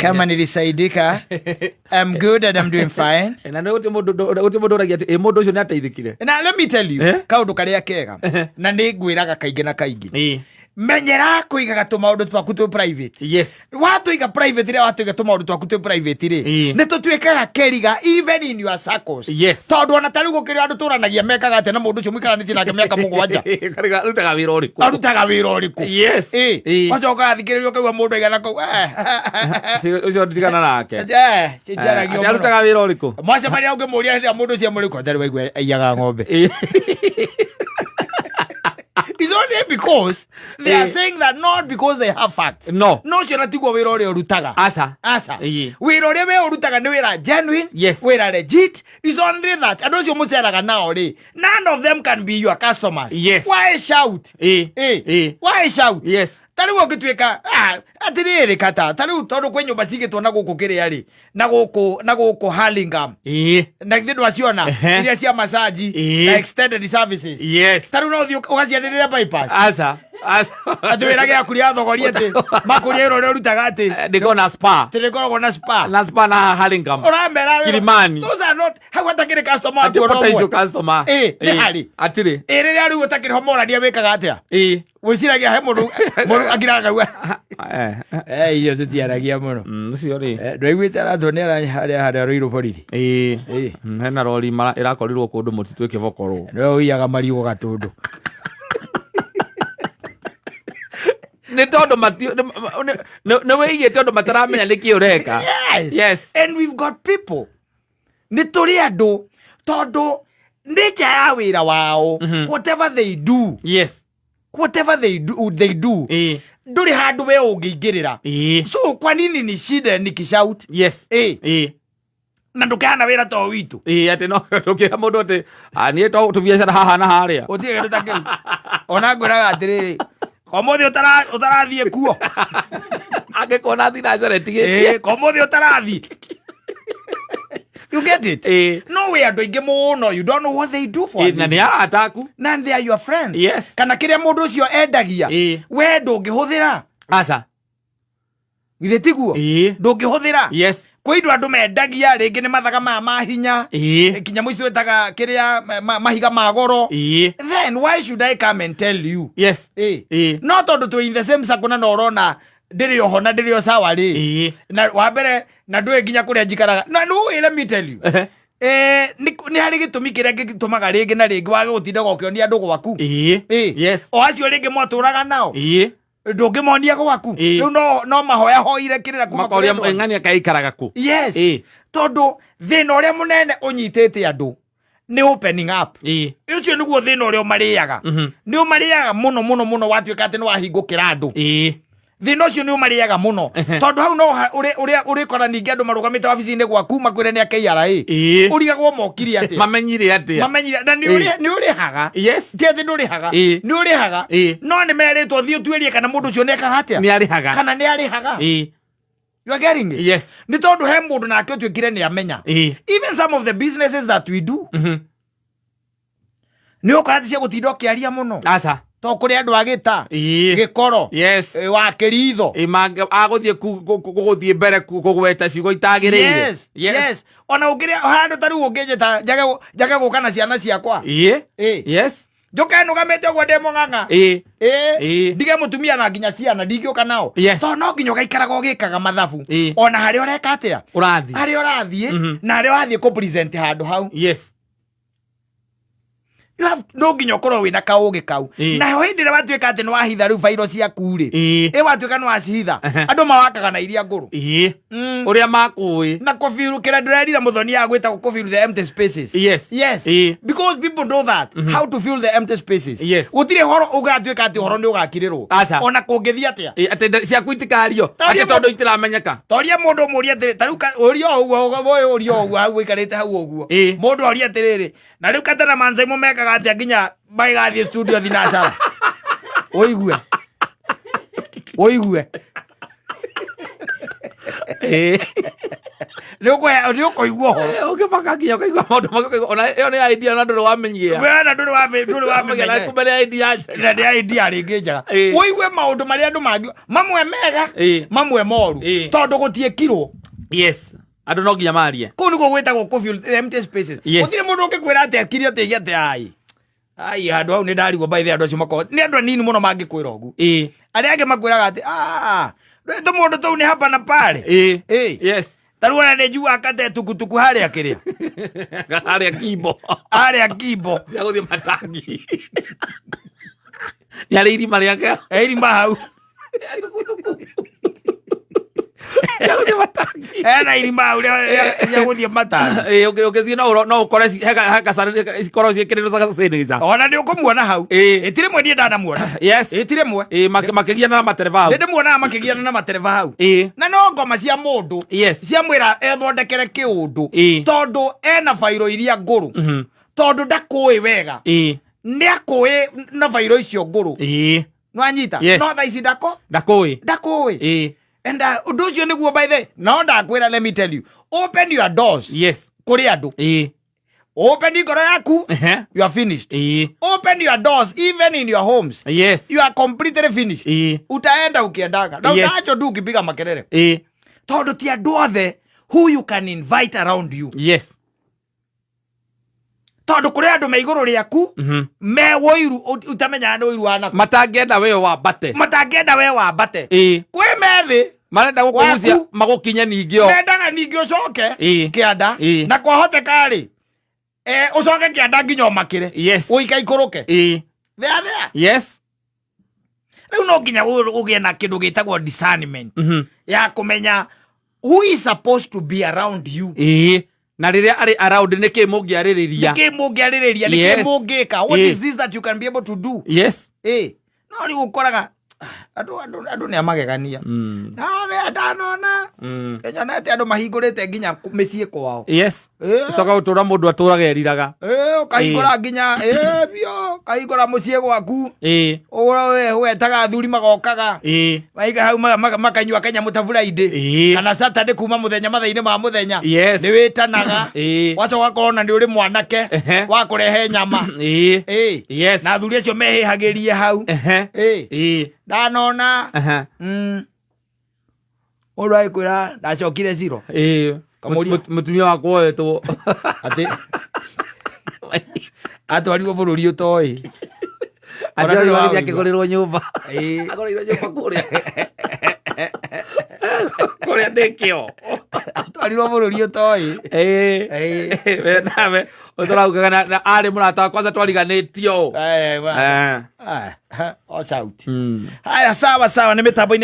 Kama nilisaidika, I'm good and I'm doing fine. Na nä gå tä må ndå ragia atä må ndå å cio nä ateithä Na let me tell you, Eh? kaũndũ karĩa kega na nĩ ngwĩraga kaingĩ na kaingĩ, menyera kũigaga tũmaũndũ twaku twĩ private. Yes. Watũiga private rĩrĩa watũiga tũmaũndũ twaku twĩ private rĩ, nĩ tũtuĩkaga keriga even in your circles. Tondũ ona ta rĩu gũkĩrĩ andũ tũranagia mekaga atĩa na mũndũ ũcio mũikaranĩtie nake mĩaka 7. Arutaga wä ra å rä kå? Arutaga wĩra ũrĩkũ? Yes. Wacoka athikĩrĩria ũkaigua mũndũ aigana kũu å cio tigana nake. Cinjaragia Atĩ mũno. arutaga wä ra å rä kå? Mwacemania ũngĩmũria hĩndĩ ĩrĩa mũndũ ũcio mũrĩkũ atarĩ waigua aiyaga ng'ombe. It's only because they are saying that, not because they have facts. No. No ũcio na tiguo wĩra ũrĩa ũrutaga. Aca. Aca. Wĩra ũrĩa we ũrutaga nĩ wĩra genuine, wĩra legit. Is only that andũ acio mũceraga nao rĩ, none of them can be your customers. Why shout? Why shout? Ta rĩu ũngĩtuĩka atĩrĩrĩ kata ta rĩu tondũ kwĩ nyũmba cigĩtwo na gũkũ kĩrĩa rĩ na gũkũ Hurlingham, na githĩ ndwaciona iria cia massage na extended services? Ta rĩu no ũthiĩ ũgacianĩrĩra bypass Aca, aca. Atĩ wĩra gĩaku rĩa thogori atĩ makũria wĩra ũrĩa ũrutaga atĩ Ndä na spa. Atĩ nĩkoragwo na spa. Na spa na Hurlingham. Ũramera Kilimani. Those are not hau hatakĩrĩ customer Atĩ waku ona potential ũmwe. customer. Nĩ harĩ. Atirĩ. Rĩrĩa rĩu ũtakĩrĩ ho morania wĩkaga atĩa? Wĩciragia he mũndũ akiraga kaigua icio tũtiaragia mũno. Ũcio rĩ. Ndwaiguĩte aratwo nĩ harĩa harĩa rũirũ borithi? Hena rori ĩrakorirwo kũndũ mũtitũ ĩkĩbokorwo. Nĩwe ũiyaga marigũ gatũndũ. Nĩ tondũ nĩ wĩigĩte ũndũ mataramenya nĩkĩ ũreka. Yes. And we've got people, nĩ tũrĩ andũ tondũ nature ya wĩra wao, whatever they do, whatever they do, they do, ndũrĩ handũ we ũngĩingĩrĩra. So kwa nini ni shida nikishout? Na ndũkehana wĩra to witũ. Atĩ no ndũkĩra mũndũ atĩ, "Ah, niĩ to tũbiacara haha na harĩa." Gũtirĩ kĩndũ ta kĩu. Ona ngwĩraga atĩrĩrĩ, komuthi ũtarathiĩ kuo. Angĩkuona thinacara ĩtigĩtie. Komuthi ũtarathiĩ, you get it? No wĩ andũ aingĩ mũno, you don't know what they do for a Na living. nĩ arata aku. Na they are your friends. Kana kĩrĩa mũndũ ũcio endagia, we ndũngĩhũthĩra. Aca. Githĩ tiguo? Ndũngĩhũthĩra. Kwĩ indo andũ mendagia, rĩngĩ nĩ mathaga maya ma hinya, kinya mũico ĩtaga kĩrĩa mahiga ma goro. Then why should I come and tell you? No tondũ twĩ in the same circle na no ũrona ndĩrĩ oho na ndĩrĩ o sawa rĩ, na wa mbere na ndũĩ nginya kũrĩa njikaraga na nĩ let me tell you, nĩ harĩ gĩtũmi kĩrĩa gĩtũmaga rĩngĩ na rĩngĩ wage gũtindaga ũkĩonia andũ gwaku. O acio rĩngĩ mwatũraga nao, ndũngĩmonia gwaku. Rĩu no mahoya hoire kĩrĩra kuma kũrĩ Makoria andũ angĩ. ng'ania kaikaraga kũ. Tondũ thĩna ũrĩa mũnene ũnyitĩte andũ nĩ opening up. Ũcio nĩguo thĩna ũrĩa ũmarĩaga. Nĩ ũmarĩaga mũno mũno mũno. Watuĩka atĩ nĩ wahingũkĩra andũ, thĩna ũcio nĩ ũmarĩaga mũno, tondũ hau no ũrĩa ũrĩkora ningĩ andũ marũgamĩte wabici-inĩ gwaku makwĩre nĩ a KRA. Ũrigagwo mokire atĩa. Mamenyire atĩa? Mamenyire na nĩ ũrĩhaga. Ti atĩ ndũrĩhaga. Nĩ ũrĩhaga. No nĩ merĩtwo thiĩ ũtuĩrie kana mũndũ ũcio nĩ ekaga atĩa. Nĩ arĩhaga. Kana nĩ arĩhaga. You are getting it? Yes. Nĩ tondũ he mũndũ nake ũtuĩkire nĩ amenya. Even some of the businesses that we do, nĩ ũkora ti cia gũtinda ũkĩaria mũno. Aca. To kũrĩ andũ agĩta gĩkoro, wa kĩritho. Agũthiĩ gũgũthiĩ mbere kũgweta ciugo itagĩrĩire. Yes. Ona ũngĩrĩa handũ ta rĩu ũngĩnjĩta njage gũka na ciana ciakwa, Njoke nũgamĩte ũguo ndĩ mũng'ang'a. Ndige mũtumia na nginya ciana ndingĩũka nao. Tondũ no nginya ũgaikaraga ũgĩkaga mathabu, ona harĩa ũreka atĩa, Ũrathiĩ. Harĩa ũrathiĩ na harĩa ũrathiĩ kũ present handũ hau. You have no nginya ũkorwo wĩna kaũgĩ kau. Naho hĩndĩ ĩrĩa watuĩka atĩ nĩ wahitha rĩu bairo ciaku rĩ, ĩ watuĩka nĩ wacihitha, andũ mawakaga na iria ngũrũ. Ũrĩa makũĩ. Na kũbiru kĩrĩa ndĩrerire mũthoni ya gwĩtagwo kũfill the empty spaces. Yes. Because people know that how to fill the empty spaces. Gũtirĩ horo ũgatuĩka atĩ ũhoro nĩ ũgakirĩrwo. Aca. Ona kũngĩthiĩ atĩa. Atĩ ciaku itikario. Taũria Atĩ tondũ itiramenyeka. Toria mũndũ ũmũrie atĩrĩ, ta rĩu ũria o ũguo ũyũ ũria o ũguo hau ũikarĩte hau ũguo. Mũndũ oria atĩrĩrĩ, na rĩu Katana Mansaimo mekaga atĩa nginya magĩgathiĩ studio thinacara? Ũigue. Ũigue. Nĩ ũkũigua ũhoro. Ũngĩmaka nginya ũkaigua maũndũ mangĩ, ũkaigua ona ĩyo nĩ idea na ndũrĩ wamenyia. We na ndũrĩ ndũrĩ Wamenya na wamĩmenya. kumbe nĩ idea njega. Na nĩ idea rĩngĩ njega. Ũigue maũndũ marĩa andũ mangĩ mamwe mega, mamwe moru, tondũ gũtiĩkirwo. Yes, andũ no nginya marie. Kũu nĩkuo gwĩtagwo kũ fill empty spaces. Gũtirĩ mũndũ ũngĩkwĩra atĩ akire ũtĩgie atĩ ai ai handũ hau nĩ ndarigwo. By the way, andũ acio makoragwo nĩ andũ anini mũno mangĩkwĩra ũguo. Arĩa angĩ makwĩraga atĩ ah, ndwĩ tũmũndũ tũu nĩ hapa na pale. Ta rĩu ona nĩ njiguaga kate tukutuku harĩa kĩrĩa Harĩa Kimbo. Harĩa Kimbo. Cia gũthiĩ matangi nĩ arĩ irima rĩake. Irima hau. Cia gũthiĩ matangi. Ena irima hau rĩa gũthiĩ matangi. Ĩĩ, ũngĩthiĩ no ũkore cikorwo ciĩkĩrĩtwo gacanĩca. Ona nĩ ũkũmuona hau. Ĩti rĩmwe niĩ ndanamuona. Ĩti rĩmwe. Ĩĩ, makĩgiana na matereba hau. Nĩ ndĩmuonaga makĩgiana na matereba hau. Na no ngoma cia mũndũ ciamwĩra ethondekere kĩũndũ, tondũ ena bairo iria ngũrũ, tondũ ndakũĩ wega, nĩ akũĩ na bairo icio ngũrũ. Nwanyita? Yes. No thaa ici ndako Ndakũĩ. Ndakũĩ. And ũndũ ũcio nĩguo, by the no ndakwĩra, let me tell you, open your doors kũrĩ andũ. Open ngoro yaku, you are finished. Open your doors even in your homes, you are completely finished. Utaenda ukiendaga na utaachwo tu ukipiga makelele, tondũ ti andũ othe who you can invite around you, tondũ kũrĩ andũ me igũrũ rĩaku me wũiru ũtamenyaga nĩ ũiru wa nako. Matangĩenda we wambate. Matangĩenda we wambate. Kwĩ methĩ Marenda gũkũgucia. Waku. Magũkinye ningĩ o. Mendaga ningĩ ũcoke kĩanda, na kwahoteka rĩ, ũcoke kĩanda nginya ũmakĩre, ũika ikũrũke thea thea. Rĩu no nginya ũgĩe na kĩndũ gĩtagwo discernment ya kũmenya who is supposed to be around you. Ĩĩ, na rĩrĩa arĩ around nĩ kĩ mũngĩarĩrĩria? Nĩkĩ mũngĩarĩrĩria, nĩkĩ mũngĩka, what is this that you can be able to do. Ĩ, no rĩu ũkoraga andũ nĩ amagegania. Narĩa ndanona nyonete andũ mahingũrĩte nginya mĩciĩ kwao. Coka gũtũra mũndũ atũraga eriraga. Ĩ, ũkahingũra nginya ĩ biũ, ũkahingũra mũciĩ gwaku, wetaga athuri magokaga, maiga hau makanyua kanyamũ ta Friday kana Saturday, kuma mũthenya mathaa-inĩ ma mũthenya. Nĩ wĩtanaga, wacoka ũgakorwo na nĩ ũrĩ mwanake wa kũrehe nyama. Ĩ. Na athuri acio mehĩhagĩrie hau. Ĩ. Ndanona mũndũ agĩkwĩra ndacokire ciro. Kamũria. Mũtumia wakwa oetwo. Atĩ atwarirwo bũrũri ũtoĩ. Ona ndũrĩ wa ũigua. Akĩgũrĩrwo nyũmba. Agũrĩirwo nyũmba kũrĩa kũrĩa ndĩkĩo. Atwarirwo bũrũri ũtoĩ. We nawe ũtũraugaga na arĩ mũrata wa kwanza twariganĩtio. Eh, wa- Ah, o sauti. Haya, sawa sawa, nĩ mĩtambo-inĩ.